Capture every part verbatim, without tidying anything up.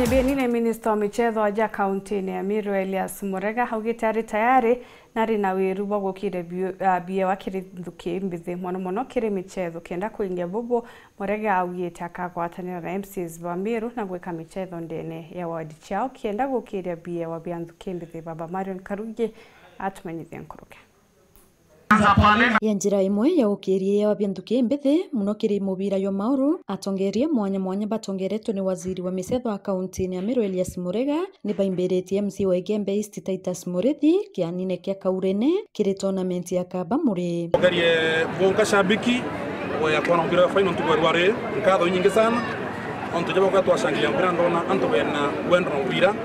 Bienine, minista wa michetho aja kaunti-ini ya Meru Elias Murega augite ari tayari na ari na wiru bwa gukiria biu-, ah, biewa kiri nthuki mbithi, mono mono kiri michetho, kenda kuingia bubu. Murega augite akagwatanira na M C As ba Meru na gwika michetho ndene ya ward ciao, kenda gukiria biewa bia nthuki mbithi. Baba Marion Karugi atumenyithie nkuruki. Ya njira imwe ya ukiria bia nthuki mbithi, muno kiri mubira jwa Mauru, atongeria mwanya mwanya batongeretwe ni waziri wa michetho a kaunti-ini ya Meru Elias Murega, ni baimbiritie M C A wa Igembe East Titus Murithi kianine kia Kaurene kiri tournament ya Kaba Muri. Ncokerie bonka shabiki wa ya kwana mubira wa final ntuku ya rwari, nkatho inyingi sana. Ontu ja bauga twashangiria mpira, ndona antu bena wendo na mpira.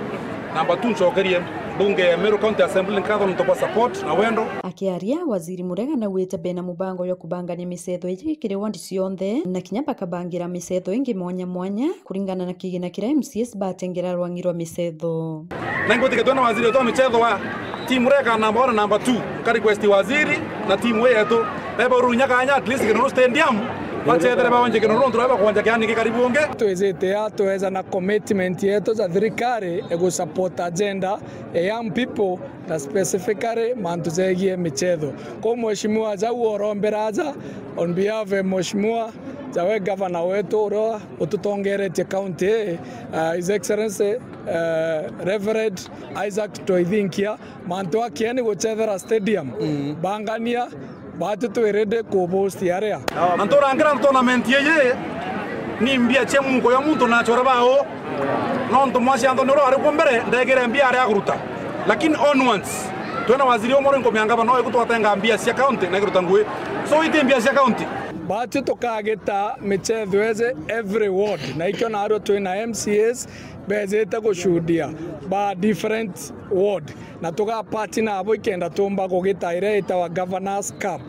Namba two, ncokerie mbunge ya Meru County Assembly nkatho nontu bwa support na wendo. Akiaria, Waziri Murega naugite bena mubango jwa kubangania michetho iji kiri ward cionthe, na kinya bakabangira michetho ingi mwanya mwanya kuringana na kigina kiria M C As batengera rwangi rwa michetho. Na ingwitikia twina waziri wetu wa michetho wa timu reka namba one na namba two, nka request waziri na timu yetu beba urunya kanya at least Kinoru Stadium, bachethere baonje Kinoru nontu baria bakwanja kiani ki karibu ungi. Twizite a tweza na commitment yetu ja thirikari ya gu support agenda ya young people na specifically mantu jegie michetho. Kwa mheshimiwa jau orombera aja on behalf ya mheshimiwa jawe governor wetu uria ututongeretie county, uh, His Excellency, uh, Reverend Isaac Toithinkia, mantu akieni guchethera stadium, bangania, batu twi ready ku host aria. Antu rangira tournament iyi ni mbia cia muko ya muntu na achora bao. Nontu mwaci anthoni uria wari kuo mbere, ndegire mbia aria aguruta. Lakini onwards, twina waziri umwe uri nkumia ngavana, no iku twatenga mbia cia county na iguruta ngui. So iti mbia cia county. Batu tukagita michetho iji every ward, na ikio nario twina M C As bejite gushuhudia ba different ward, na tugapartner nabo ikenda tumba kugita iria itawa Governors Cup.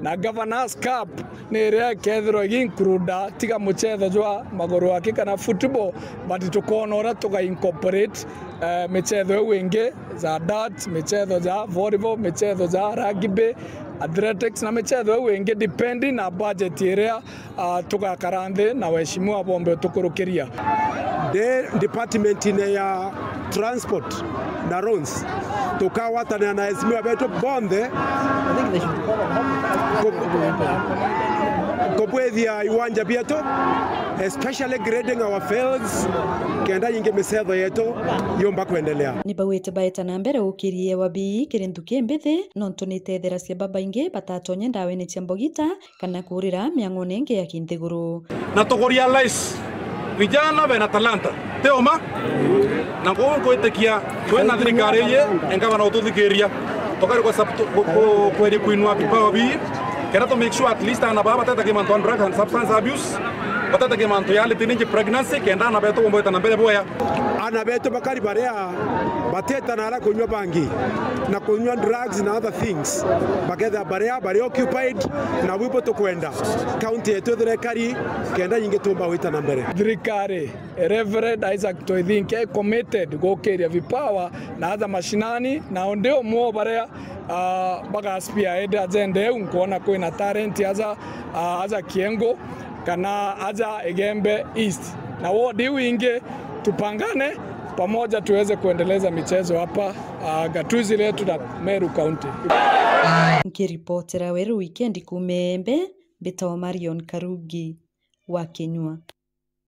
Na Governors Cup ni iria ikethirwa igiincluda tiga muchetho jwa maguru aki kana football, but tukoona uria tuga incorporate, eh, michetho iu ingi ja dart, michetho ja volleyball, michetho ja rugby, athletics na michetho iu ingi depending na budget iria ah, tugakara nthi na weshimiwa bombe utukurukiria. Nthi department-ine ya transport na roads, tukagwatanira na weshimiwa betu bonthe ku-, kubwithia iwanja bietu, especially grading our fields, kenda nyingi michetho yetu yumba kwendelea. Ni baugite baeta na mbere ukiria wa bii kiri nthuki mbithi, nontu ni itetheracia babaingi batatonye ndawene cia mbogita, kana kuurira miang'one ingi ya kinthiguru. Na tukurealize vijana bena talanta, ti uma? Na kwou nkwitikia twina thirikari iyi, engavana ututhikiria, tukari kwa sub-, ku-, ku-, kweria kuinua vipawa bii, kenda tu make sure at least ana baa batetagia mantu a drug and substance abuse, batetagia mantu ya teenage pregnancy, kenda ana betu bombete na mbere bwea. Ana betu bakari baria bateta na ara kunywa bangi na kunywa drugs na other things, bakethira baria bari occupied, na bwibo tukwenda county yetu ithire ikari kenda nyingi tumba gwita na mbere. Thirikari, Reverend Isaac Toithinkia i committed gukiria vipawa na aja mashinani, na undi umwe o baria, ah, baga spearhead agenda iu, nkwona kwina talent aja, ah, aja Kiengu, kana aja Igembe East. Na ward iu ingi, tupangane pamoja tuweze kuendeleza michezo hapa, ah, gatuzi letu la Meru County. Nkiripotera Weru Wikendi kuuma Embe, mbitagwa Marion Karugi wa Kinyua.